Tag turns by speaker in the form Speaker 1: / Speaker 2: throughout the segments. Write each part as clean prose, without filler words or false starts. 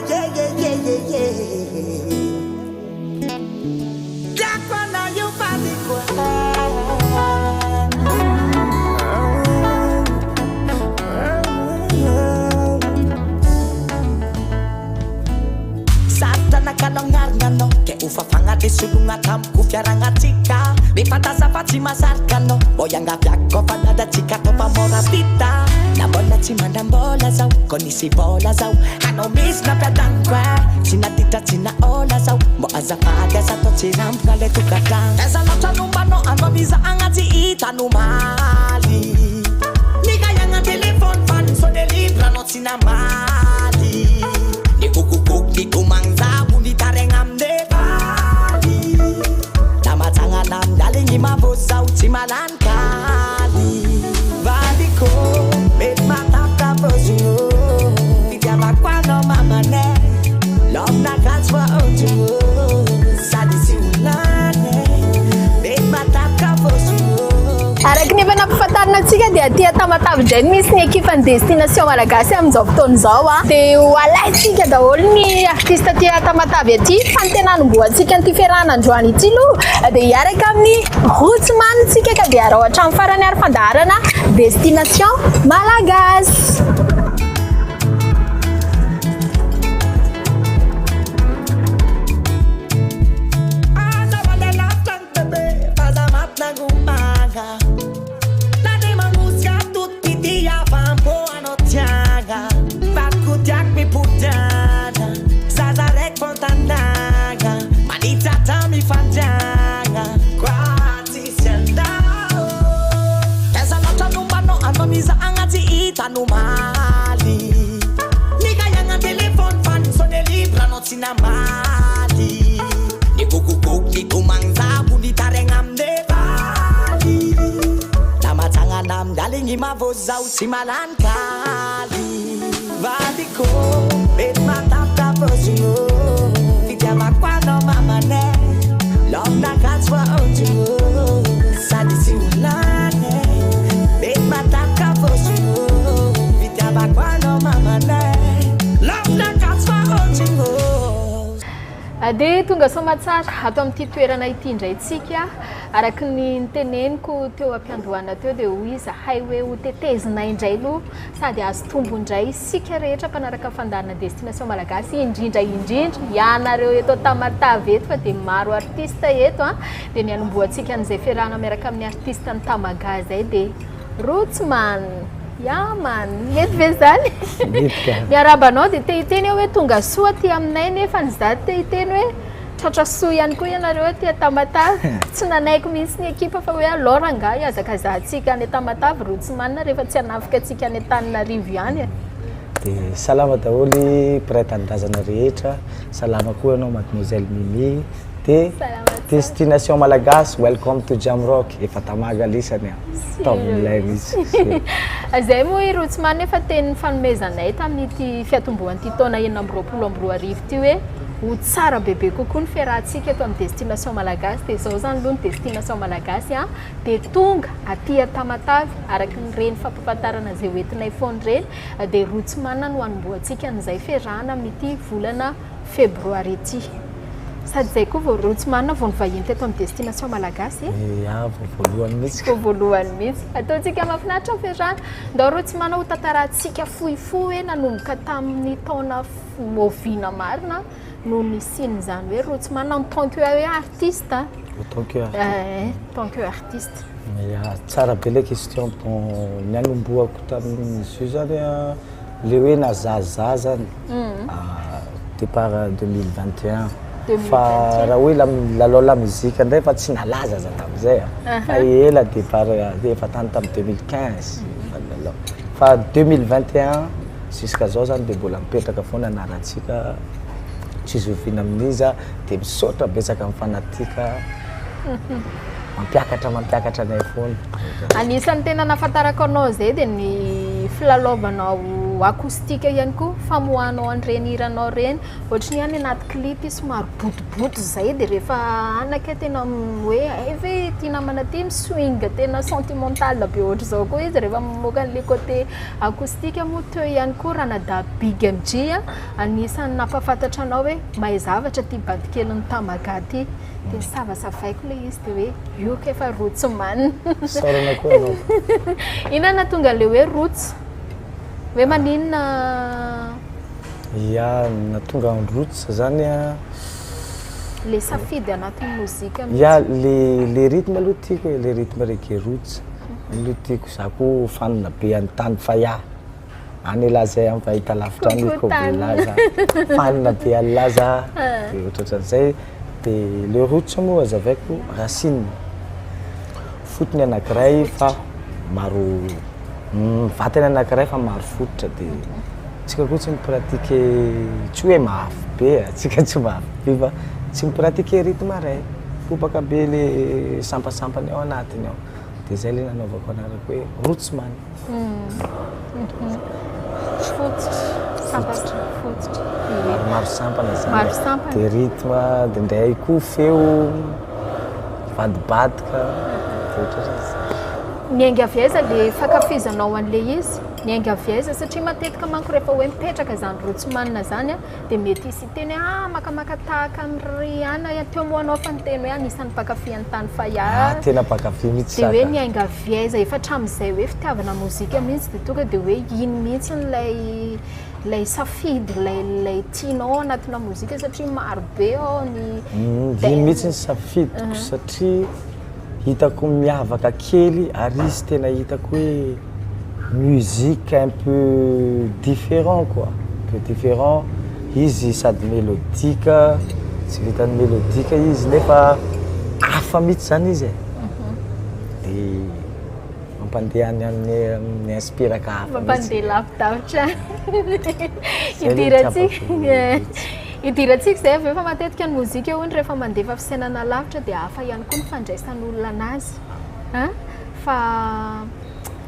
Speaker 1: yeah yeah yeah yeah yeah Tiako anao io vadiko Sarotra nakalo agnarina anao Ke ho fafagna le sologna tamiko fiaragnantsika Mifantaza fa tsy mahasarika anao Mbô iangaviako fa dadatsika atao fa mora vita Na mbola tsy manam-bola zaho Kô nisy vola zaho Anao misy nampiadaniko eh Tsy naditra tsy naôla zaho Mbô azafady aza atao tsirambina le tokantragno Aiza loatra no mbanao anao mizahagna tsy hita no maly Nigaiagna téléphone fa nisonne libre anao tsy namaly Nikokokoky nitomagny zaho nitaraigna amine valy Namajagnana amin'ny aligny mavôzy zaho tsy malany kaly Valiko mety mahatafotafozogno Fitiavako anao mamanay Love nakanjo fa onjogno Sady tsy ho lany Mety mahatafotafozogno
Speaker 2: Araka ny efa nampifantarina antsika dia aty Tamatave indray no misy ny ekipan'ny Destination Malagasy amin'izao fotoana izao. Dia ho alaintsika daholo ny artiste aty Tamatave aty fa ny tena hanombohantsika an'ity fiarahana androany ity aloha dia hiaraka amin'ny Rootsman tsika ka dia araho hatramin'ny farany ary fandaharana Destination Malagasy.
Speaker 1: Aza mandeha lavitra ny bebe fa za maty nagomagna Na de magnosika totopity avampo anao tiagna Vadiko tiako mipodiagna Zaza raiky fô an-tanagna Manitsatra mifandriagna Koa tsisy andao Aiza loatra no mbanao anao mizahagna tsy hita no maly Nigaiagna an-telefôny fa nisonne libre anao tsy namaly Nikokokoky nitomagny zaho nitaraigna amine valy Namajagnana amin'ny aligny mavôzy zaho tsy malany kaly Valiko mety mahatafotafozogno Fitiavako anao mamanay Love nakanjo fa onjogno Sady tsy ho lany Mety mahatafotafozogno Fitiavako anao mamanay Love nakanjo fa onjogno
Speaker 2: Dia tonga soamatsara ato amin'ity toerana ity indray tsika. Araka ny niteneniko teo am-piandohana teo dia hoy izahay hoe ho tetezinay indray aloha sady azo tombo indray isika rehetra mpanaraka fandaharana Destination Malagasy, indrindra indrindra ianareo eto Tamatave eto fa dia maro artiste eto a. Dia ny hanombohantsika an'izay fiarahana miaraka amin'ny artiste ny Tamaga izay dia Rootsman. Ya man, mety ve izany?
Speaker 3: Mety ka.
Speaker 2: Miarahaba anao dia te hiteny aho hoe tonga soa aty aminay nefa ny za te hiteny hoe tratra soa ihany koa ianareo aty Tamatave. Tsy nanaiky mihitsy ny ekipa fa hoe alao rangahy hihazakazahantsika any Tamatave Rootsman rehefa tsy hanafika antsika any Antananarivo ihany e.
Speaker 3: Dia salama daholo mpiray tanindrazana rehetra, salama koa ianao mademoiselle Mimi, dia destination malagasy welcome to Jamrock, efa tamaga lisany a, ataovy milay mihitsy.
Speaker 2: Izay moa i Rootsman efa teny nifanomezanay tamin'ity fiatombohan'ity taona 2026 ity hoe ho tsara bebe kokoa ny fiarahantsika eto amin'ny destination malagasy dia izao izany aloha ny destination malagasy a, dia tonga aty Tamatave araka ny ireny fampahafantarana izay hoentinay foana ireny dia Rootsman no hanombohantsika an'izay fiarahana amin'ity volana febroary ity. Sady izay koa vao Rootsman vao nivahiny teto amin'ny destination malagasy e.
Speaker 3: Ya, vao voalohany mihitsy.
Speaker 2: Vao voalohany mihitsy. Ataontsika mahafinaritra ny fiarahana. Ndao Rootsman ho tantarahantsika fohifohy hoe nanomboka tamin'ny taona oviana marina no nisian'izany hoe Rootsman en tant que hoe artiste.
Speaker 3: En tant que artiste.
Speaker 2: Eh, en tant que artiste.
Speaker 3: Ya, tsara be ilay question. Bon, ny hanombohako tamin'izy io zany a, le hoe nazaza zany départ 2021 fa raha hoe lalao la musique ndray fa tsy nalaza za tamin'izay a, fa ela départ efa tany tamin'ny 2015 efa nilalao fa 2021 jusqu'à zao zany de mbola mipetraka foana anarantsika tsy zoviana amin'iza de misaotra betsaka amin'ny fanatika mampiakatra mampiakatra anay foana.
Speaker 2: Anisan'ny tena nahafantarako anao izay dia ny filalaovanao. acoustique ihany koa, famoahanao an'ireny hiranao ireny, ohatry ny any anaty clip somary botoboto izay dia rehefa any kay tena hoe hay ve ity namana ity mi-swing tena sentimental be ohatr'izao koa izy rehefa mamoaka an'ilay côté acoustique. Moa teo ihany koa Ranadahy Big MJ anisan'ny nampahafantatra anao hoe mahay zavatra ity badikelin'i Tamaga ity. Dia nisavasavaiko ilay izy dia hoe io kay fa roots man.
Speaker 3: Isaorana koa ianao.
Speaker 2: Inona no nahatonga an'ilay hoe roots? Hoe maninona?
Speaker 3: Ya, nahatonga ny roots zany an.
Speaker 2: Ilay safidy anatin'ny mozika mihitsy.
Speaker 3: Ya, le le rythme aloha tiako e, le rythme reggae roots aloha tiako, za koa fan be an'i Tany Faya. Any elah zay am fahita lavitra any
Speaker 2: Coucou
Speaker 3: ko be
Speaker 2: Tany.
Speaker 3: laza fan be an'lah za de ohatrohatran'izay de le roots moa hazavaiko racine fotony anakiray fa maro vatany anakiray fa maro fototra de tsika koa tsy mi-pratique tsy hoe mafy be a, tsika tsy mafy be fa tsy mi-pratique rythme ray, kopaka be le sampasampany ao anatiny ao de zay le nanaovako anarako hoe roots man.
Speaker 2: Fototra, sampana fototra.
Speaker 3: Maromaro sampana zany.
Speaker 2: Maro sampana.
Speaker 3: De rythme, de ndray koa feo mivadibadika, de ohatrohatran'izay.
Speaker 2: Niainga avy aiza le fankafizanao an'le izy? Niainga avy aiza? Satria matetika manko rehefa hoe mipetraka izany rotsimanina izany dia mety hisy hiteny hoe ah makamaka tahaka an'i Rihanna ianao. Teo moa anao fa niteny hoe anisan'ny mpankafy an'i Tany Faya.
Speaker 3: Ah tena mpankafy mihitsy
Speaker 2: Dia hoe
Speaker 3: za ka.
Speaker 2: niainga avy aiza? Efa hatramin'izay hoe fitiavana mozika mihitsy dia tonga dia hoe iny mihitsy ilay ilay safidy ilay ilay tianao ao anatina mozika satria maro be ao ny
Speaker 3: Iny mihitsy ny safidiko satria hitako miavaka kely ary izy tena hitako hoe musique un peu différent quoi, un peu différent, izy sady mélodique, tsy vitan'ny mélodique izy nefa hafa mihitsy zany izy e, de mampandeha any amin'ny amin'ny inspiraka hafa mihitsy.
Speaker 2: Mampandeha lavidavitra.
Speaker 3: Zay le
Speaker 2: Idirantsika
Speaker 3: itiavako
Speaker 2: idirantsika izay avy eo fa matetika ny mozika hono rehefa mandefa fisainana lavitra dia hafa ihany koa ny fandraisan'olona anazy. An? Fa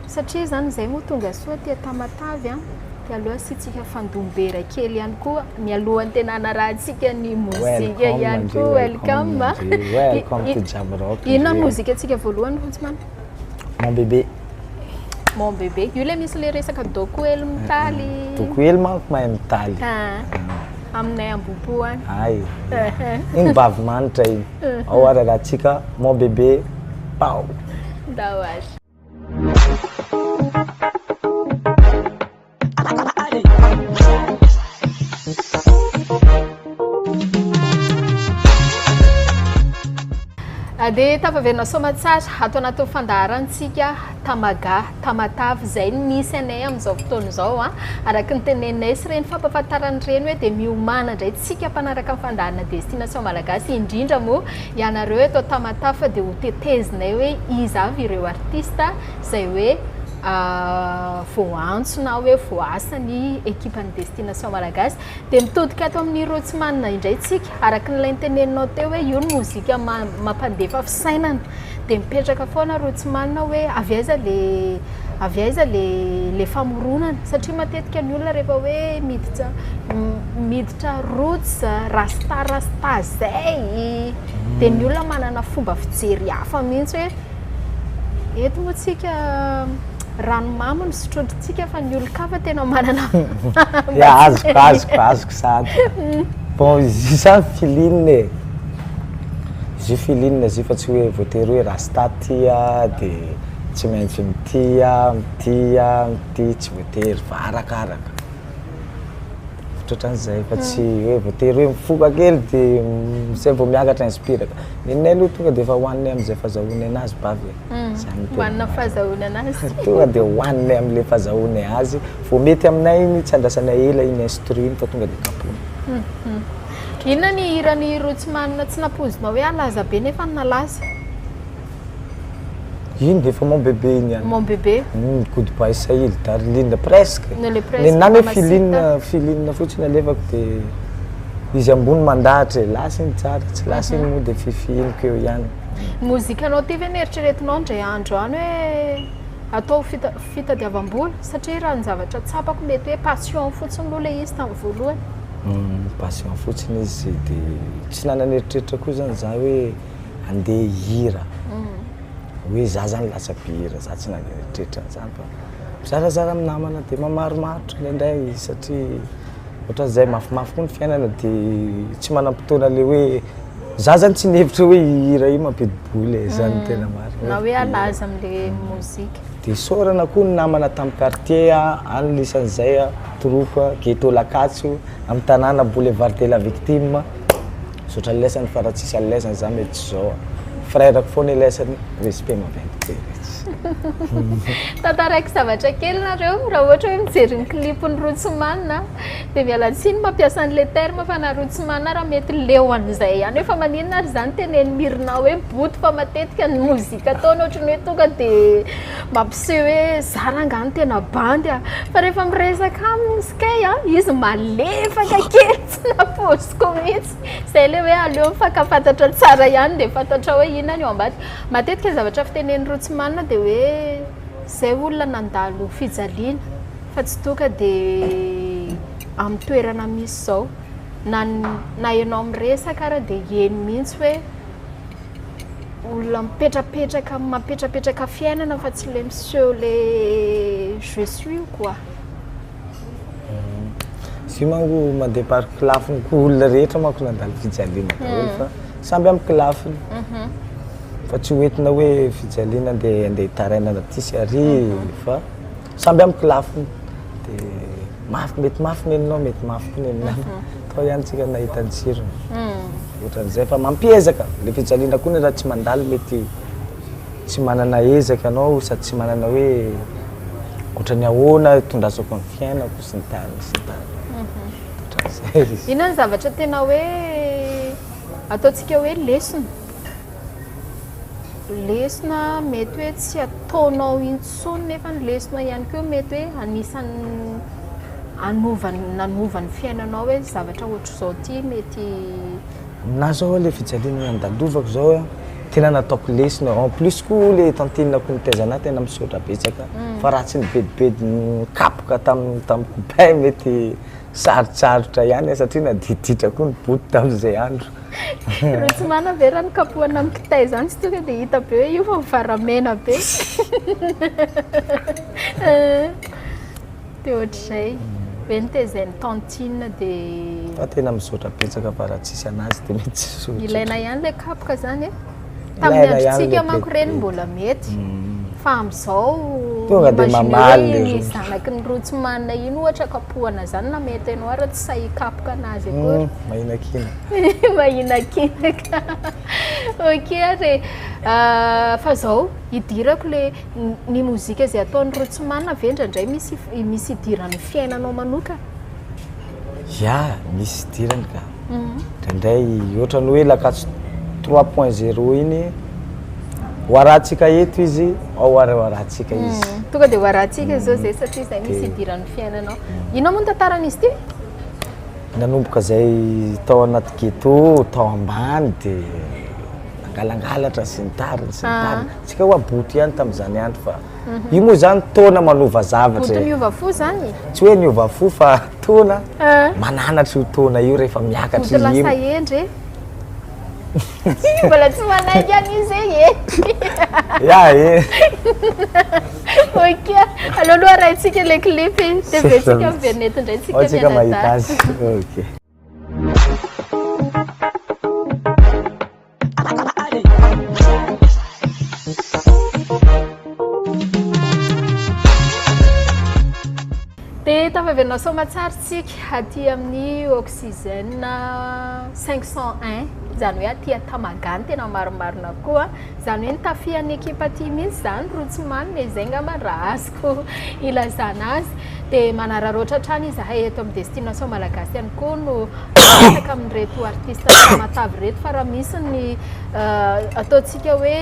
Speaker 2: satria izany izay moa tonga soa aty Tamatave an, dia aleo asiantsika fandombera kely ihany koa mialohan'ny tena hanarahantsika ny mozika ihany koa.
Speaker 3: Welcome André, welcome to Jam Rock.
Speaker 2: Inona ny mozikantsika voalohany Rotsiman?
Speaker 3: Mon bébé.
Speaker 2: Mon bébé. Io ilay misy ilay resaka dokohely mitaly.
Speaker 3: Dokohely manko mahay mitaly.
Speaker 2: Ah, aminay Ambohipo any.
Speaker 3: Ay. Iny bavy manitra iny. Ao ary arahantsika Mon bébé. Pao.
Speaker 2: Ndao ary. Dia tafaverina soamatsara ato anatin'ny fandaharantsika Tamaga Tamatave izay no misy anay amin'izao fotoana izao. Araka ny teneninay sy ireny fampahafantarana ireny hoe dia miomàna indray tsika mpanaraka ny fandaharana Destination Malagasy indrindra moa ianareo eto Tamatave fa dia ho tetezinay hoe iza avy ireo artista izay hoe voaantso na hoe voaasa ny ekipan'ny Destination Malagasy. Dia mitodika ato amin'ny Rotsimanina indray tsika, araka ny ilay noteneninao teo hoe io ny mozika mampandefa fisainana. Dia mipetraka foana Rotsimanina hoe avy aiza le avy aiza le le famoronana satria matetika ny olona rehefa hoe miditra miditra roots, rasta rasta zay dia ny olona manana fomba fijery hafa mihitsy hoe Eto moa tsika rano mamy no sotrointsika fa ny olon-kafa tena manana
Speaker 3: Ya azoko azoko azoko sahady. Bon izy io zany feeling e. Izy io feeling izy io fa tsy hoe voatery hoe rasta tia de tsy maintsy mitia mitia mitia tsy voatery fa arakaraka. Ohatran'izay fa tsy hoe voatery hoe mifoka kely de zay vao miakatra inspiraka. Nenay aloha tonga de efa hohaninay am'zay fazahoanay anazy bavy e. Zany no tena
Speaker 2: Hohanina
Speaker 3: marina.
Speaker 2: fahazahoana anazy.
Speaker 3: Tonga de hohaninay am'le fazahoanay azy, vao mety aminay iny tsy andrasanay ela iny instru iny fa tonga de kapohina.
Speaker 2: Inona ny hiran'i Rotsimanina tsy nampoizinao hoe halaza be nefa nalaza?
Speaker 3: Iny efa mon bébé iny ihany.
Speaker 2: Mon bébé.
Speaker 3: Goodbye Sahil, Darling, presque.
Speaker 2: Ne le presque.
Speaker 3: Nenah hoe feeling, feeling fotsiny alefako de izy ambony mandahatra e, lasa iny tsara, tsy lasa iny moa de fifihiniko eo ihany.
Speaker 2: Ny mozikanao ty ve neritreretinao indray andro any hoe atao fitadiavam-bola satria raha ny zavatra tsapako mety hoe passion fotsiny aloha ilay izy tamin'ny voalohany.
Speaker 3: Passion fotsiny izy dia tsy nanana eritreritra koa zany za hoe andeha hihira. Hoe za zany lasa mpihira, za tsy nanana eritreritra an'izany fa mizarazara amin'ny namana dia mamaromarotra indraindray satria ohatran'izay mafimafy koa ny fiainana dia tsy manam-potoana le hoe za zany tsy nihevitra hoe hihira io mampidi-bola e, zany no tena marina.
Speaker 2: Na hoe halaza amin'le mozika.
Speaker 3: Dia isaorana koa ny namana tamin'ny quartier a, any lisan'izay a, troupe ghetto Lakatso, amin'ny tanàna boulevard de la victime. Misaotra an'lesany fa raha tsisy an'lesany za mety tsy zao a. Frère-ko foana ilesany, respect maventy be retsy.
Speaker 2: Tantaraiko zavatra kely nareo, raha ohatra hoe mijery ny clip-n'i Rotsimanina dia miala tsiny mampiasa an'ilay terme fa na Rotsimanina ary mety leo an'izay ihany hoe fa maninona ary izany tenenin'i Mirna hoe boto fa matetika ny mozika ataony ohatran'ny hoe tonga dia mampiseho hoe za rangahy no tena bandy a! Fa rehefa miresaka aminy Skay a, izy malefaka kely tsy nampoiziko mihitsy. Izay ilay hoe aleo mifankafantatra tsara ihany dia fantatrao hoe inona ny ao ambadika. Matetika ny zavatra fitenenin'i Rotsimanina dia hoe izay olona nandalo fijaliana fa tsy tonga dia amin'ny toerana misy izao. Na na ianao miresaka ara dia heno mihitsy hoe olona mipetrapetraka mampetrapetraka fiainana fa tsy ilay miseho ilay je suis quoi.
Speaker 3: Izy io manko mandeha par kilafiny koa olona rehetra manko nandalo fijaliana daholo fa samby amin'ny kilafiny. Fa tsy hoentina hoe fijaliana andeha andeha hitarainana aty sy ary fa samby amin'ny kilafiny. Dia mafy mety mafy neninao mety mafy koa neninay. Tao ihany tsika nahita ny tsirony. Ohatran'izay fa mampiezaka. Le fijaliana koa anie raha tsy mandalo mety tsy manana ezaka ianao sady tsy manana hoe ohatran'ny ahoana itondrasako ny fiainako sy ny tariny sy ny tariny. Ohatran'izay izy.
Speaker 2: Inona ny zavatra tena hoe ataontsika hoe lesona? Lesona mety hoe tsy ataonao intsony nefa ny lesona ihany koa mety hoe anisan'ny hanova nanova ny fiainanao hoe zavatra ohatr'izao ity mety
Speaker 3: Aminah zao le fijaliana nandalovako zao a, tena nataoko lesona, en plus koa le tantine-ko nitaiza anah tena misaotra betsaka fa raha tsy nibedibedy nikapoka tam tam copain mety sarotsarotra ihany satria nadididitra koa ny boto tamzay andro.
Speaker 2: Ireo tsy manana ve raha nokapohana amin'ny kitay izany tsy tonga dia hita be hoe io fa mivaramena be. Dia ohatr'izay. Hoe notezain'ny tantine dia.
Speaker 3: Fa tena misaotra betsaka fa raha tsisy anazy dia mety tsy soa.
Speaker 2: Ilaina ihany ilay kapoka izany e. Tamin'ny androntsika manko ireny mbola mety. Fa amin'izao
Speaker 3: Tonga dia mamaly
Speaker 2: le iny zanaky ny roa tsy manina iny ohatra kapohana izany na mety ianao ary tsy sahy hikapoka anazy akory.
Speaker 3: Mahinakina.
Speaker 2: Mahinakina ka. Ok ary e. Fa izao idirako le Ny mozika izay ataon'ny roa tsy manina ve indraindray misy misy idiran'ny fiainanao manokana?
Speaker 3: Ya, misy idirany ka. Indraindray ohatran'ny hoe Lakatso 3.0 iny, ho arahantsika eto izy, ao ary ho arahantsika izy.
Speaker 2: Tonga dia ho arahantsika izao izay satria izay misy idiran'ny fiainanao. Inona moa ny tantaran'izy ity?
Speaker 3: Nanomboka izay tao anaty ghetto, tao ambany dia nangalangalatra sy ny tariny sy ny tariny. Tsika hoa boto ihany tamin'izany andro fa io moa izany taona manova zavatra
Speaker 2: Boto miova fo izany?
Speaker 3: Tsy hoe niova fo fa taona mananatra io taona io rehefa miakatra
Speaker 2: Boto lasa hendry e. Mbola tsy manaiky an'izy e.
Speaker 3: Ya e.
Speaker 2: Ok, aleo aloha arahintsika ilay clip e. Dia avy eo tsika miverina eto indray tsika
Speaker 3: Ao tsika mahita
Speaker 2: mianadahy.
Speaker 3: azy. Ok.
Speaker 2: Dia tafaverina soamatsara tsika aty amin'ny Oxygène 501, izany hoe aty Tamagany tena marimarina koa. Izany hoe nitafihan'ny ekipa aty mihitsy izany Rotsimanina e, izay angamba raha azoko ilazana azy. Dia manararaotra hatrany izahay eto amin'ny Destination Malagasy ihany koa no miresaka amin'ireto artista Tamatave ireto fa raha misy ny ataontsika hoe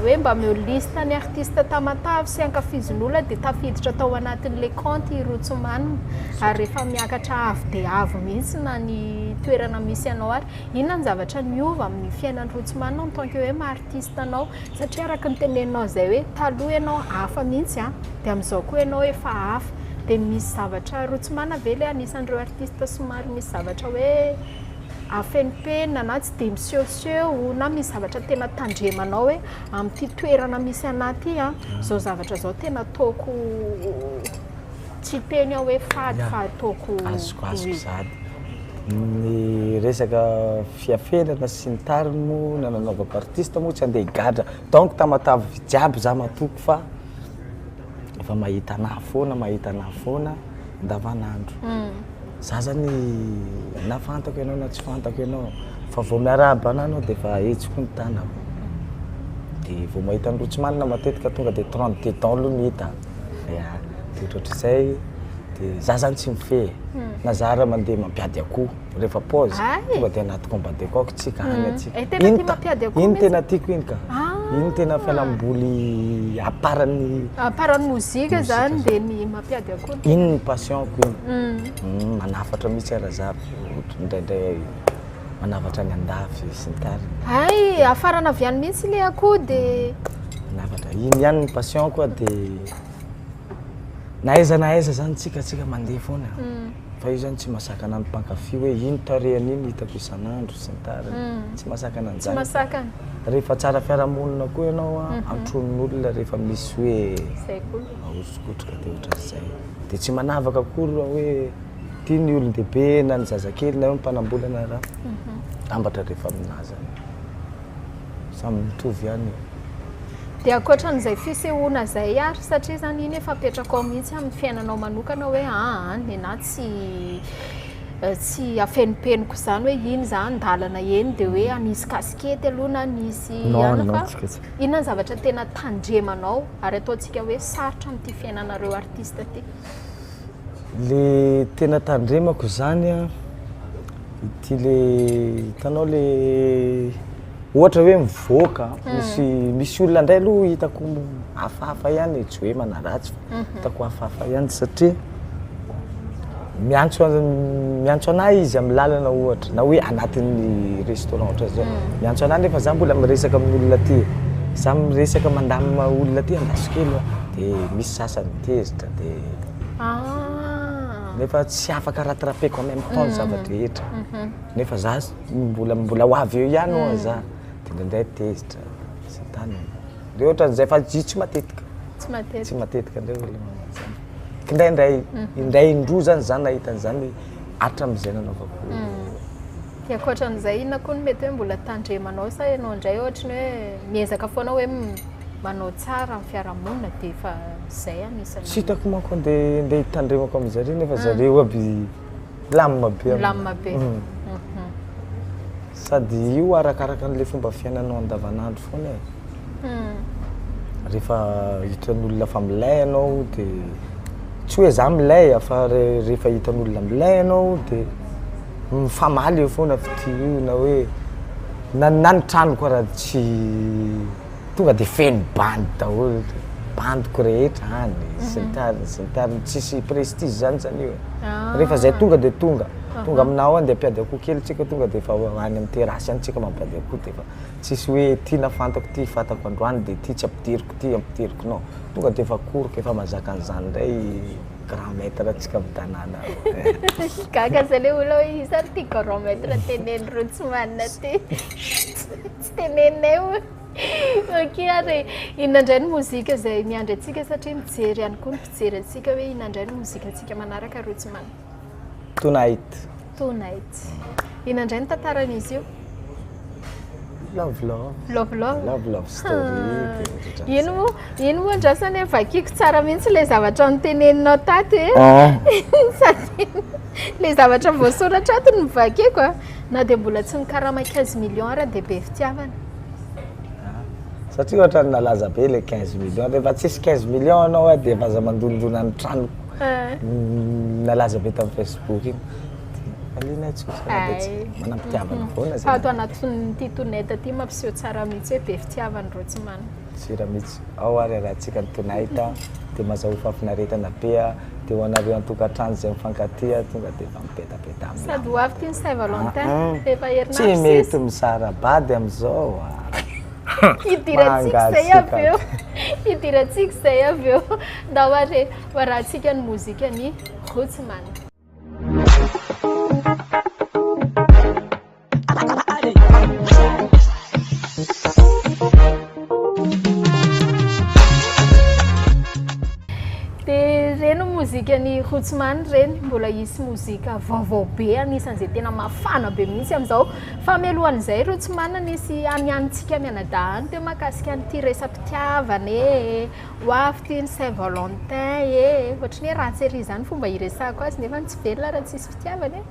Speaker 2: hoe. hoe mba omeo liste ny artiste Tamatave sy ankafizin'olona dia tafiditra tao anatin'ilay compte i Rotsimanina ary rehefa miakatra avo dia avo mihitsy na ny toerana misy anao ary. Inona ny zavatra niova amin'ny fiainan'i Rotsimanina en tant que hoe maha artiste anao satria araka ny teneninao izay hoe taloha ianao hafa mihitsy an, dia amin'izao koa ianao efa hafa dia misy zavatra Rotsimanina ve ilay anisan'ireo artiste somary misy zavatra hoe afenimpenina na tsy dia misehoseho na misy zavatra tena tandremanao hoe amin'ity toerana misy anah ity an, izao zavatra izao tena ataoko tsy hiteny aho hoe fady fa ataoko.
Speaker 3: Azoko azoko sahady. Ny resaka fiafenana sy ny tariny moa na nanaovako artiste moa tsy andeha higadra donc Tamatave jiaby za matoky fa efa mahita anah foana mahita anah foana andavanandro. Za zany na fantako ianao na tsy fantako ianao fa vao miarahaba anah anao de efa ahetsiko ny tanako. De vao mahita an'i Rotsimanana matetika tonga de 32 dents aloha no hita. Ya, de ohatrohatr'izay de za zany tsy mifehy e. Na za ary mandeha mampiady akoho rehefa pause tonga de anaty combat de coq tsika any atsika.
Speaker 2: Eh, tena tia mampiady akoho
Speaker 3: Iny
Speaker 2: mihitsy.
Speaker 3: tena tiako iny ka. Iny tena fialamboly à part ny
Speaker 2: À part ny mozika
Speaker 3: Mozika
Speaker 2: zany de ny mampiady akoho.
Speaker 3: iny ny passion-ko iny. Manafatra mihitsy ara za indraindray manafatra any andafy sy ny tariny.
Speaker 2: Hay, hafarana avy any mihitsy le akoho de.
Speaker 3: Manafatra. Iny ihany ny passion-ko de na aiza na aiza zany tsika tsika mandeha foana. Fa io zany tsy mahasakana ny mpankafy hoe ino tarehiny iny hitako isan'andro sy ny tariny. Tsy mahasakana
Speaker 2: Tsy
Speaker 3: an'izany.
Speaker 2: mahasakana.
Speaker 3: Rehefa tsara fiarahamonina koa ianao a, antronon'olona rehefa misy hoe
Speaker 2: Zay koa.
Speaker 3: ahosokotroka de ohatran'izay. De tsy manavaka akory raha hoe ty ny olon-dehibe na ny zazakely na hoe mpanambola na raha. Tambatra rehefa aminazy zany. Samy mitovy ihany io.
Speaker 2: Dia ankoatran'izay fisehoana izay ary, satria izany iny efa apetrakao mihitsy amin'ny fiainanao manokana hoe aa nenà tsy tsy afenimpeniko izany hoe iny za an-dalana eny dia hoe hanisy kasikety aloha na hanisy
Speaker 3: Non,
Speaker 2: anona
Speaker 3: non,
Speaker 2: fa
Speaker 3: tsy kasikety.
Speaker 2: inona ny zavatra tena tandremanao ary ataontsika hoe sarotra amin'ity fiainanareo artiste ity?
Speaker 3: Le tena tandremako zany an, ity le hitanao le ohatra hoe mivoaka misy misy olona indray aloha hitako hafahafa ihany e, tsy hoe manaratsy fa hitako hafahafa ihany satria miantso miantso anahy izy amin'ny lalana ohatra na hoe anatin'ny restaurant ohatra zao, miantso anahy nefa za mbola miresaka amin'olona aty, za miresaka mandamina olona aty andraso kely hoa, de misy sasany tezitra de nefa tsy afaka rattrapeko en même temps ny zava-drehetra, nefa za mbola mbola ho avy eo ihany hoa za, de indraindray tezitra sy ny tariny, de ohatran'izay fa izy tsy matetika,
Speaker 2: Tsy matetika.
Speaker 3: tsy matetika ndray olona manao an'izany, kindraindray, indray indroa zany za nahita an'izany hatramin'izay nanaovako.
Speaker 2: Dia ankoatran'izay inona koa no mety hoe mbola tandremanao sa ianao indray ohatry ny hoe miezaka foana hoe manao tsara amin'ny fiarahamonina dia efa izay anisan'ny.
Speaker 3: Tsy hitako manko andeha andeha hitandremako amin'zareo nefa zareo aby milamina be aminy.
Speaker 2: Milamina be.
Speaker 3: Sady io arakaraka an'ilay fomba fiainanao andavanandro foana e. Rehefa hitan'olona fa milay ianao de tsy hoe za milay fa rehefa hitan'olona milay ianao de mifamaly eo foana fitia io na hoe na na ny tranoko ara tsy tonga de feno bandy daholo, bandiko rehetra any sy ny tariny sy ny tariny, tsisy prestige zany zany io e. Rehefa zay tonga de tonga, tonga aminao any de ampiady akoho kely tsika tonga de efa any amin'ny terrasse any tsika mampiady akoho de efa tsisy hoe ty na fantako ty fantako androany de ty tsy ampidiriko ty ampidiriko non, tonga de efa koroka efa mahazaka an'izany ndray grand maître antsika amin'ny tanàna ao.
Speaker 2: Gaga zay le olona hoe iza ary ty grand maître teneniny Rotsimanina ty, tsy teneninay hono. Ok ary e, inona indray ny mozika izay miandry antsika satria mijery ihany koa ny mpijery antsika hoe inona indray ny mozikantsika manaraka Rotsimanina?
Speaker 3: Tonight.
Speaker 2: Tonight. Inona indray ny tantaran'izy io?
Speaker 3: Love love.
Speaker 2: Love love.
Speaker 3: Love love story.
Speaker 2: Ino moa, ino moa andrasana e, vakiko tsara mihitsy ilay zavatra noteneninao tato e. Sady ilay zavatra voasoratra ato no vakiko a. Na dia mbola tsy nikarama 15 millions ara dia be fitiavana.
Speaker 3: Satria ohatran'ny nalaza be ilay 15 millions, rehefa tsisy 15 millions ianao a dia efa aza mandondona ny tranoko. Nalaza be tamin'ny Facebook iny. Alina tsy misy raha dia tsy manam-pitiavana foana
Speaker 2: Fa ato anatin'ity tonette ity mampiseho tsara mihitsy hoe be fitiavana Rotsimanana.
Speaker 3: Sira mihitsy. Ao ary arahantsika ny tonight a, dia mazahoa fahafinaretana be a, dia ho anareo an-tokantrano izay mifankatia tonga dia efa mipetapeta
Speaker 2: amin'ny Sady ho avy ity ny Saint Valentin, efa herinandro
Speaker 3: Tsy
Speaker 2: sisa.
Speaker 3: mety misara-bady amin'izao a.
Speaker 2: Hidirantsika izay avy eo. Hidirantsika izay avy eo. Ndao ary e, ho arahantsika ny mozikan'i Rootsman. Dia ireny mozikan'i Rootsman ireny, mbola hisy mozika vaovao be anisan'izay tena mafana be mihitsy amin'izao. Fa mialohan'izay Rootsman nisy anianintsika mianadahy any teo mahakasika an'ity resa-pitiavana e, ho avy ity ny Saint Valentin e, ohatran'ny hoe ratsy ery izany fomba hiresahako azy nefa tsy velona raha tsisy fitiavana e.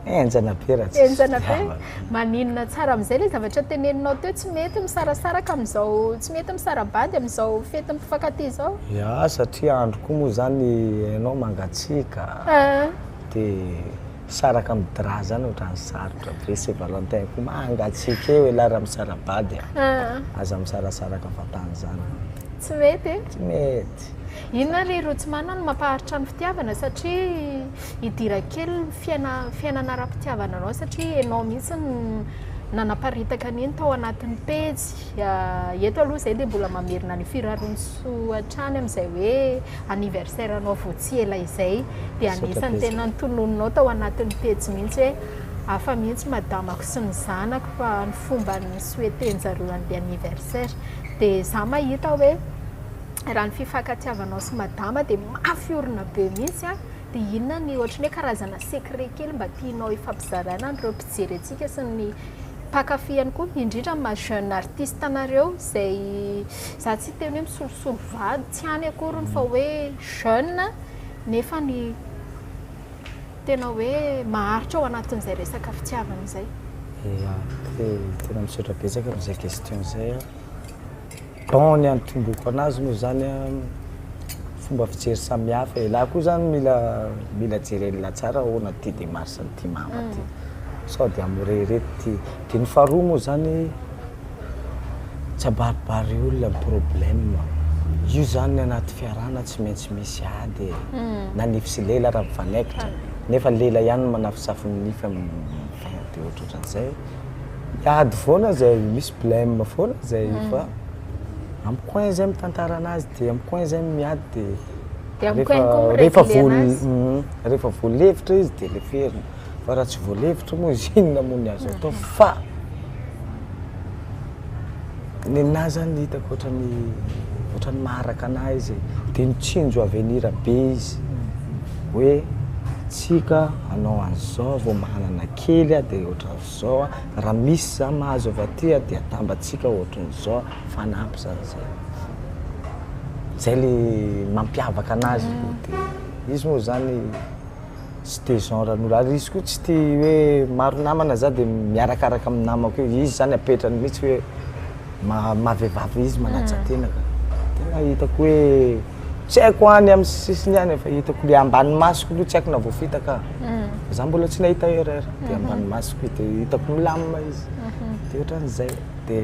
Speaker 3: Henjana be raha tsisy
Speaker 2: Henjana be.
Speaker 3: fitiavana.
Speaker 2: Maninona tsara amin'izay ilay zavatra teneninao teo, tsy mety misarasaraka amin'izao, tsy mety misara-bady amin'izao fetin'ny mpifankatia izao.
Speaker 3: Ya, satria andro koa moa zany ianao mangatsiaka dia misaraka amin'ny drap zany ohatran'ny sarotra be, Saint Valentin koa mangatsiaka eo elah raha misara-bady a, aza misarasaraka fahatany zany.
Speaker 2: Tsy mety e?
Speaker 3: Tsy mety.
Speaker 2: Inona ry Rotsimanana no mampaharitra ny fitiavana satria Hidira kely ny fiaina fiainana ara-pitiavana anao satria ianao mihitsy no nanaparitaka an'iny tao anatin'ny pejy. Eto aloha izay dia mbola mamerina ny firariantsoa hatrany amin'izay hoe anniversaire anao vao tsy ela izay. Dia anisan'ny tena notononinao tao anatin'ny pejy mihitsy hoe hafa mihitsy madamako sy ny zanako fa ny fomba ni-souhaiter-njareo an'ilay anniversaire. Dia izaho mahita hoe raha ny fifankatiavanao sy madama dia mafy orina be mihitsy an. Dia inona ny ohatran'ny hoe karazana secret kely mba tianao hifampizarana an'ireo mpijery antsika sy ny mpankafy ihany koa, indrindra amin'ny maha jeune artiste anareo izay za tsy hiteny hoe misolosolo vady, tsy any akoriny fa hoe jeune nefa ny tena hoe maharitra ao anatin'izay resaka fitiavana izay.
Speaker 3: Ya, tena misaotra betsaka amin'izay question izay an. Bon ny antomboko anazy moa zany an, fomba fijery samihafa e, lah koa zany mila mila jeren'lah tsara ahoana ty demarche an'ity mama ty, sao de amorereto ty, de ny faharoa moa zany tsy abaribary olona ny problème, io zany ny anaty fiarahana tsy maintsy misy ady e, na nify sy lela ara mifanaikitra, nefa lela ihany no manafosafo ny nify amin'ny fin de ohatrohatran'izay. Miady foana zay, misy blème foana zay fa am coin zay mitantara anazy de am coin zay miady de
Speaker 2: De am coin koa
Speaker 3: rehefa
Speaker 2: mi-régler
Speaker 3: voa
Speaker 2: anazy.
Speaker 3: rehefa voalefitra izy de leferina fa raha tsy voalefitra moa izy inona moa ny azo atao fa Nenahy zany hitako ohatran'ny ohatran'ny maharaka anahy izy e, de mitsinjo avenir be izy hoe tsika hanao an'izao vao manana kely aho de ohatran'izao a, raha misy za mahazo avy aty a de atambatsika ohatran'izao fanampy zany zay, zay le mampiavaka anazy aloha de izy moa zany Tsy de genre an'olo ary izy koa tsy tia hoe maro namana za de miarakaraka amin'ny namako eo, izy zany apetrany mihitsy hoe maha maha vehivavy izy manaja tena ka, tena hitako hoe tsy haiko any amin'ny sisiny any fa hitako le ambany masoko aloha tsy haiko na voafitaka aho, za mbola tsy nahita erreur de ambany masoko de hitako milamina izy de ohatran'izay de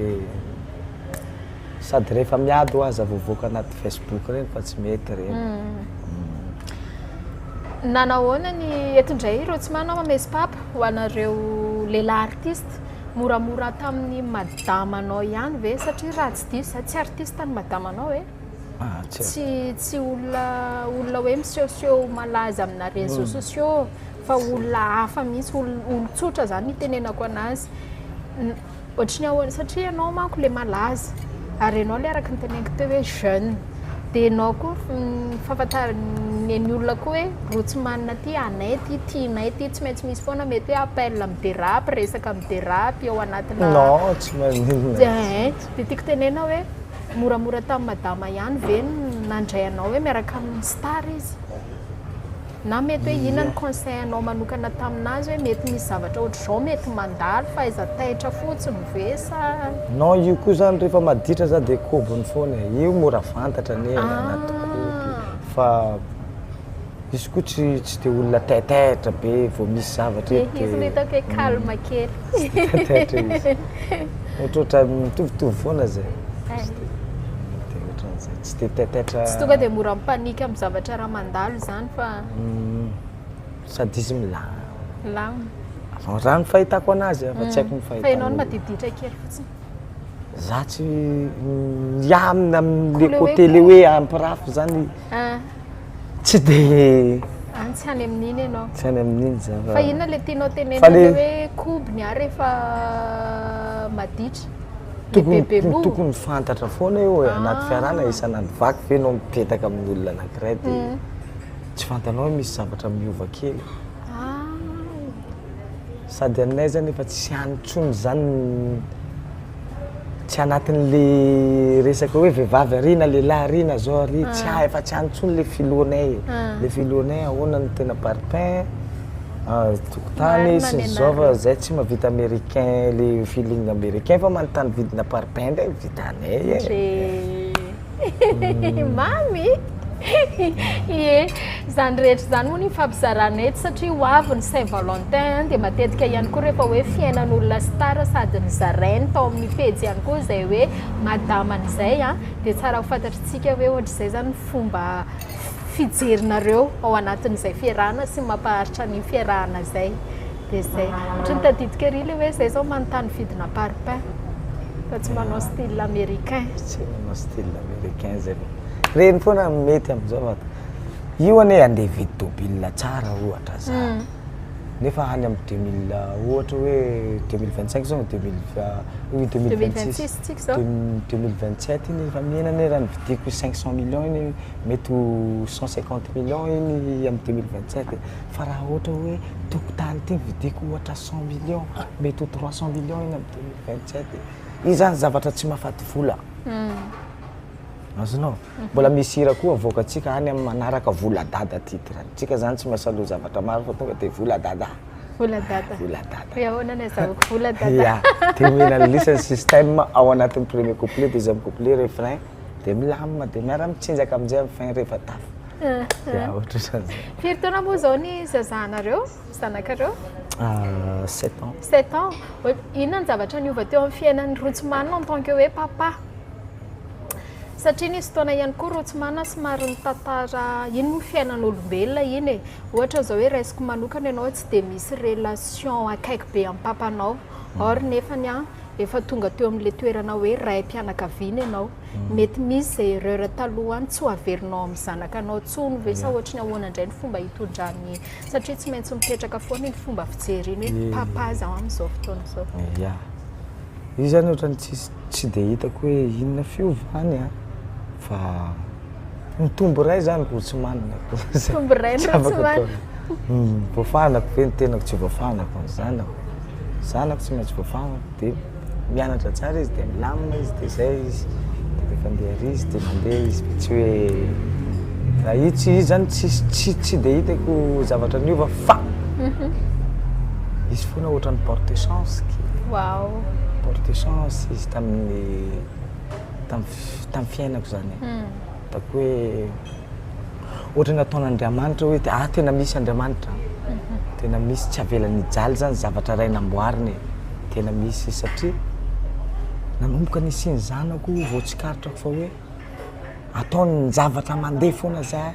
Speaker 3: Sady rehefa miady hoa aza voavoaka anaty Facebook reny fa tsy mety reny.
Speaker 2: Nanahoana ny eto indray ireo tsy manao mamezy papa ho anareo lehilahy artiste moramora tamin'ny madamanao ihany ve satria raha tsy diso za tsy artiste ny madamanao e
Speaker 3: Ah, tsy
Speaker 2: tsy tsy olona olona hoe misehoseho malaza amina réseaux sociaux fa olona hafa mihitsy olo- olon-tsotra zany ny itenenako anazy N- Ohatry ny ahoana satria ianao manko le malaza ary ianao le araka ny teneniko teo hoe jeune dia ianao koa ny fahafantaran'ny ny olona koa hoe Rotsimanina ty anay ty tianay ty tsy maintsy misy foana mety hoe appel mi-dérape resaka mi-dérape ao anatina
Speaker 3: Non, tsy maninona.
Speaker 2: Dia dia tiako tenenina hoe moramora tamin'i madama ihany ve ny nandray anao hoe miaraka amin'ny star izy? Na mety hoe inona ny conseil anao manokana taminazy hoe mety misy zavatra ohatr'izao mety mandalo fa aiza taitra fotsiny ve sa.
Speaker 3: Non io koa zany rehefa maditra za de kobony foana e, io mora fantatra anie anaty koby fa izy koa tsy tsy de olona taitaitra be vao misy zavatra eto de
Speaker 2: Izy no hitako hoe calme kely.
Speaker 3: Tsy de taitaitra izy, ohatrohatran'ny mitovitovy foana zay. Ohatran'izay, tsy de taitaitra.
Speaker 2: Tsy tonga dia mora mi-panique amin'ny zavatra raha mandalo izany fa.
Speaker 3: Sady izy milamina.
Speaker 2: Milamina.
Speaker 3: Raha ny fahitako anazy fa tsy haiko ny
Speaker 2: fahitan'olona. Fa ianao no madiditra kely fotsiny.
Speaker 3: Za tsy miamina amin'le côté le hoe ampirafy zany. Tsy de.
Speaker 2: Any tsy any amin'iny ianao.
Speaker 3: Tsy any amin'iny za
Speaker 2: fa. Fa inona le tianao tenenina le hoe kobony ary rehefa maditra?
Speaker 3: Tokony tokony fantatra foana io e, anaty fiarahana isan'andro vaky ve ianao mipetaka amin'olona anankiray de tsy fantanao hoe misy zavatra miova kely. Sady aminay zany efa tsy any intsony zany, tsy anatin'le resaka hoe vehivavy ary na lehilahy ary na zao ary, tsy hay, efa tsy any intsony le filohanay e. Le filohanay ahoana no tena parpaing, tokotany sy ny zao fa zay tsy mahavita américain le feeling américain fa manontany vidina parpaing ndray vitanay
Speaker 2: e. Mamy! Ie, izany rehetra izany moa no ifampizarana eto satria ho avy ny Saint Valentin dia matetika ihany koa rehefa hoe fiainan'olona star sady nozarainy tao amin'ny pejy ihany koa izay hoe madamany izay dia tsara ho fantatritsika hoe ohatr'izay izany ny fomba fijerinareo ao anatin'izay fiarahana sy mampaharitra ny fiarahana izay. Dia izay. Ohatry ny tadidiko ery ilay hoe izay izao manontany vidina parpaing fa tsy manao style américain.
Speaker 3: Tsy manao style américain izay fa ireny foana no mety amin'izao fa io anie andeha hividy tôbila tsara ohatra za nefa any amin'ny 2000 ohatra hoe 2025 zao 2000 oui 2026
Speaker 2: tsika izao.
Speaker 3: 2027 iny efa mihena anie raha nividiako 500 millions iny mety ho 150 millions iny amin'ny 2027 Fa raha ohatra hoe tokotany ity vidiko ohatra 100 millions, mety ho 300 millions iny amin'ny 2027. Io zany zavatra tsy mahafaty vola. Azonao? Mbola misy hira koa avoakantsika any amin'ny manaraka Vola Dada titre. Tsika zany tsy mahasaloha zavatra maro fa tonga dia Vola Dada.
Speaker 2: Vola Dada.
Speaker 3: Vola Dada.
Speaker 2: Hoe ahoana ny azahoako Vola Dada?
Speaker 3: Ya, dia omena an'ilay système ao anatin'ny premier couplet, deuxième couplet, refrain, dia milamina, dia miara-mitsinjaka amin'izay amin'ny fin rehefa tafa. Ya, ohatrohatran'izay.
Speaker 2: Firy taona moa izao ny zazahanareo, zanakareo?
Speaker 3: Sept ans.
Speaker 2: Sept ans. Inona ny zavatra niova teo amin'ny fiainan'i Rotsimanina en tant que hoe papa? Satria nisy fotoana ihany koa Rotsimanina somary nitantara, iny moa fiainan'olombelona iny e. Ohatra izao hoe raisiko manokana ianao tsy dia misy relation akaiky be amin'ny papanao. Or nefany an, efa tonga teo amin'ilay toerana hoe raim-pianakaviana ianao. Mety misy izay erreur taloha any tsy ho averinao amin'ny zanakanao intsony ve sa ohatry ny ahoana indray ny fomba hitondrany satria tsy maintsy mipetraka foana iny fomba fijery iny hoe papa zaho amin'izao fotoana izao.
Speaker 3: Ya. Io zany ohatran'ny tsisy tsy dia hitako hoe inona fiovany an, fa mitombo iray zany vao tsy manana.
Speaker 2: Mitombo iray ny vao tsy manana.
Speaker 3: Voafahanako ve ny tenako tsy voafahanako ny zanako. Zanako tsy maintsy voafahanako dia. Mianatra tsara izy dia milamina izy dia zay izy, dia rehefa andeha ary izy dia mandeha izy fa tsy hoe raha io tsy izy zany tsisy tsy tsy dia hitako zavatra niova fa izy foana ohatran'ny porte chance kely.
Speaker 2: Waouh!
Speaker 3: Porte chance izy tamin'ny tamin'ny tamin'ny fiainako zany e. Hitako hoe Ohatran'ny nataon'Andriamanitra hoe ah tena misy Andriamanitra, tena misy tsy avelany hijaly zany zavatra iray namboariny e, tena misy satria nanomboka nisian'ny zanako vao tsikaritrako fa hoe ataony ny zavatra mandeha foana za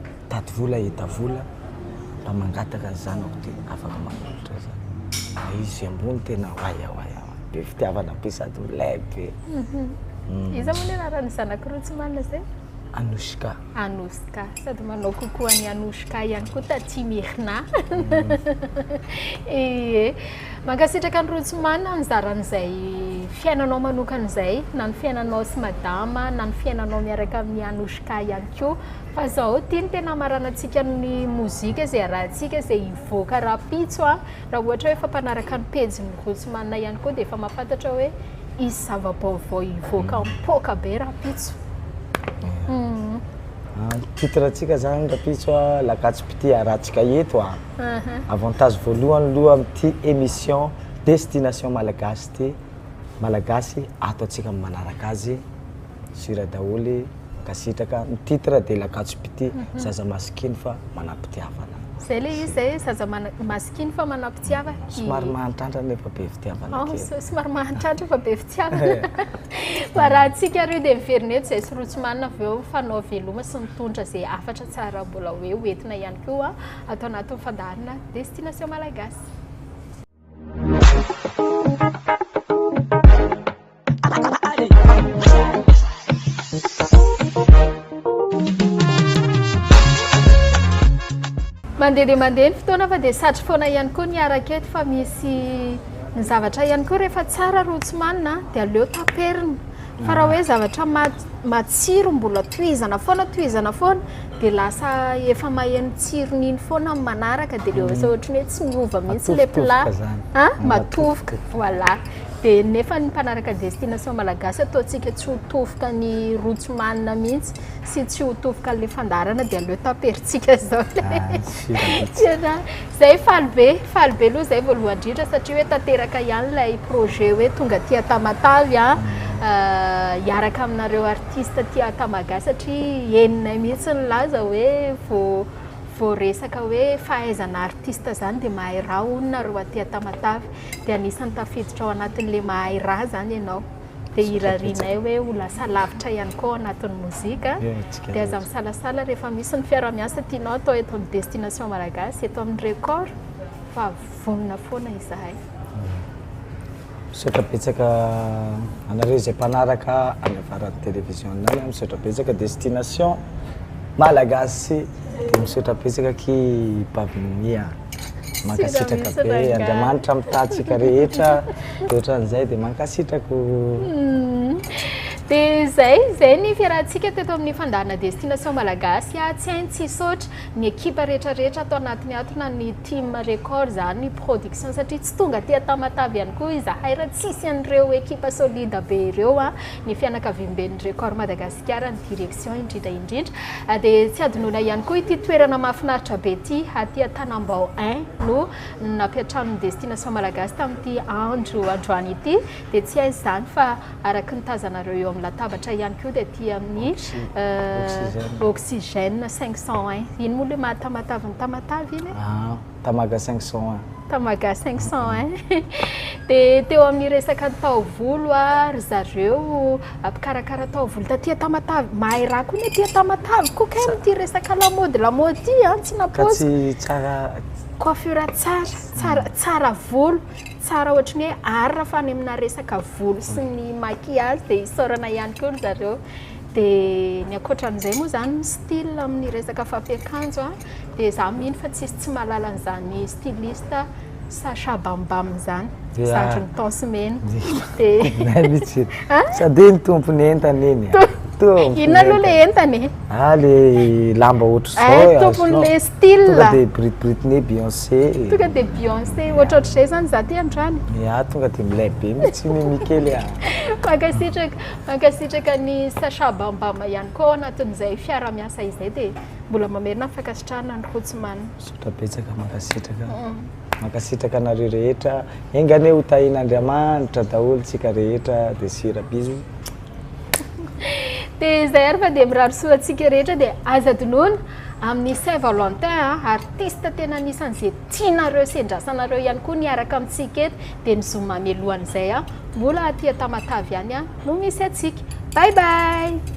Speaker 3: mitady vola hahita vola mba mangataka ny zanako dia afaka manolotra za, izy ambony tena oay oay oay be fitiavana be sady milay be.
Speaker 2: Iza moa ny anaran'ny zanak'i Rotsimanana izay?
Speaker 3: Anoushka.
Speaker 2: Anoushka. Sady manao coucou an'i Anoushka ihany koa taty Mirna. Ie. Mankasitraka an'i Rotsimanana nizara an'izay fiainanao manokana izay, na ny fiainanao sy madama, na ny fiainanao miaraka amin'i Anoushka ihany koa. Fa izao, ity no tena hamaranantsika ny mozika izay arahantsika, izay hivoaka rahampitso. Raha ohatra hoe efa mpanaraka ny pejin'i Rotsimanana ihany koa dia efa mahafantatra hoe hisy zava-baovao hivoaka mipoaka be rahampitso.
Speaker 3: Titre antsika zany rahampitso a, Lakatsim-pitia arahantsika eto a. Avantage voalohany aloha amin'ity émission Destination Malagasy ity, Malagasy ato antsika manaraka azy, sur daholo, mankasitraka. Ny titre dia Lakatsim-pitia, zaza masikino fa manam-pitiavana.
Speaker 2: Zay le izy zay, zaza masikiny fa manam-pitiavana.
Speaker 3: Somary mahantratra nefa be fitiavana
Speaker 2: oh,
Speaker 3: kely.
Speaker 2: Somary mahantratra fa be fitiavana. Fa raha antsika ireo dia miverina eto izay sy Rotsimanina avy eo fanao veloma sy mitondra izay hafatra tsara mbola hoe hoentina ihany koa ato anatin'ny fandaharana Destination Malagasy. Mandeha dia mandeha ny fotoana fa dia satry foana ihany koa ny hiaraka eto fa misy ny zavatra ihany koa rehefa tsara ro tsy manina dia aleo taperina fa raha hoe zavatra matsiro mbola tohizana foana tohizana foana dia lasa efa maheno tsirony iny foana amin'ny manaraka dia leo lasa ohatran'ny hoe tsy miova mihitsy le plat matofoka voilà Dia nefa ny mpanaraka destination malagasy ataontsika tsy ho tofoka ny rotsimanina mihitsy sy tsy ho tofoka an'ilay fandaharana dia aleo taperintsika izao ilay Zay faly be, faly be aloha zay voalohany indrindra satria hoe tanteraka ihany ilay projet hoe tonga aty Tamatave a hiaraka aminareo artiste aty Tamaga satria henonay mihitsy nilaza hoe vao vao resaka hoe fahaizana artiste zany dia mahay raha hono nareo aty Tamatave. Dia anisan'ny tafiditra ao anatin'ilay mahay raha izany ianao. Dia irarianay hoe ho lasa lavitra ihany koa ao anatin'ny mozika. Dia aza misalasala rehefa misy ny fiaraha-miasa tianao atao eto amin'ny Destination Malagasy, eto amin'ny Record, fa vonona foana izahay.
Speaker 3: Misaotra betsaka anareo izay mpanaraka any avaran'ny télévision any, misaotra betsaka Destination Malagasy, dia misaotra betsaka aky Bavinia. Mankasitraka be, Andriamanitra mitaha antsika rehetra, dia ohatran'izay dia mankasitraka o.
Speaker 2: Dia izay, izay ny fiarahantsika teto amin'ny fandaharana Destination Malagasy. Tsy hainy tsy hisaotra ny ekipa rehetra rehetra ato anatiny ato na ny team record izany, ny production satria tsy tonga aty Tamatave ihany koa izahay raha tsisy an'ireo ekipa solide be ireo, ny fianakaviamben'ny Record Madagasikara, ny direction indrindra indrindra. Dia tsy adinoina ihany koa ity toerana mahafinaritra be ity, aty Antanambao un no nampiantrano ny Destination Malagasy tamin'ity andro androany ity. Dia tsy aiza izany fa araka ny tazanareo eo amin'ny latabatra ihany koa dia aty amin'ny Oxygène 501. Iny moa ilay maha Tamatave ny Tamatave iny e?
Speaker 3: Ah, Tamaga 501.
Speaker 2: Tamaga 501. Dia teo amin'ny resaka taovolo ry zareo mpikarakara taovolo taty Tamatave, mahay raha koa ny aty Tamatave koa kay amin'ity resaka lamaody lamaody ity an, tsy
Speaker 3: Ka tsy tsara
Speaker 2: Coiffure tsara, tsara tsara volo, tsara ohatry ny hoe art fa any amina resaka volo sy ny maquillage dia isaorana ihany koa ry zareo. Dia ny ankoatran'izay moa izany ny style amin'ny resaka fampiakanjo an, dia izaho mino fa tsisy tsy mahalala an'izany styliste Sacha Bambam izany, zandrin'i Tence Mena.
Speaker 3: Dia mihitsy. Sady iny tompony entana iny.
Speaker 2: Inona aloha ilay entana e?
Speaker 3: Ah, le lamba ohatr'izao
Speaker 2: e. Tompon'ilay style.
Speaker 3: Tonga dia Britney, Beyoncé.
Speaker 2: Tonga dia Beyoncé, ohatrohatr'izay izany izaho aty androany.
Speaker 3: Ya, tonga dia milay be mihitsy Mimi kely a.
Speaker 2: Mankasitraka, mankasitraka an'i Sacha Bambam ihany koa ao anatin'izay fiaraha-miasa izay dia mbola mamerina ny fankasitrahana an'i Rotsimanina.
Speaker 3: Misaotra betsaka, mankasitraka. Mankasitraka anareo rehetra. Enga anie ho tahian'Andriamanitra daholo tsika rehetra dia sira bisous.
Speaker 2: Dia izay ary fa dia mirary soa antsika rehetra dia aza adinoina amin'ny Saint Valentin a, artiste tena anisan'izay tianareo sy endrasanareo ihany koa ny hiaraka amintsika eto dia ny zoma mialohan'izay a, mbola aty Tamatave ihany no misy antsika. Bye bye!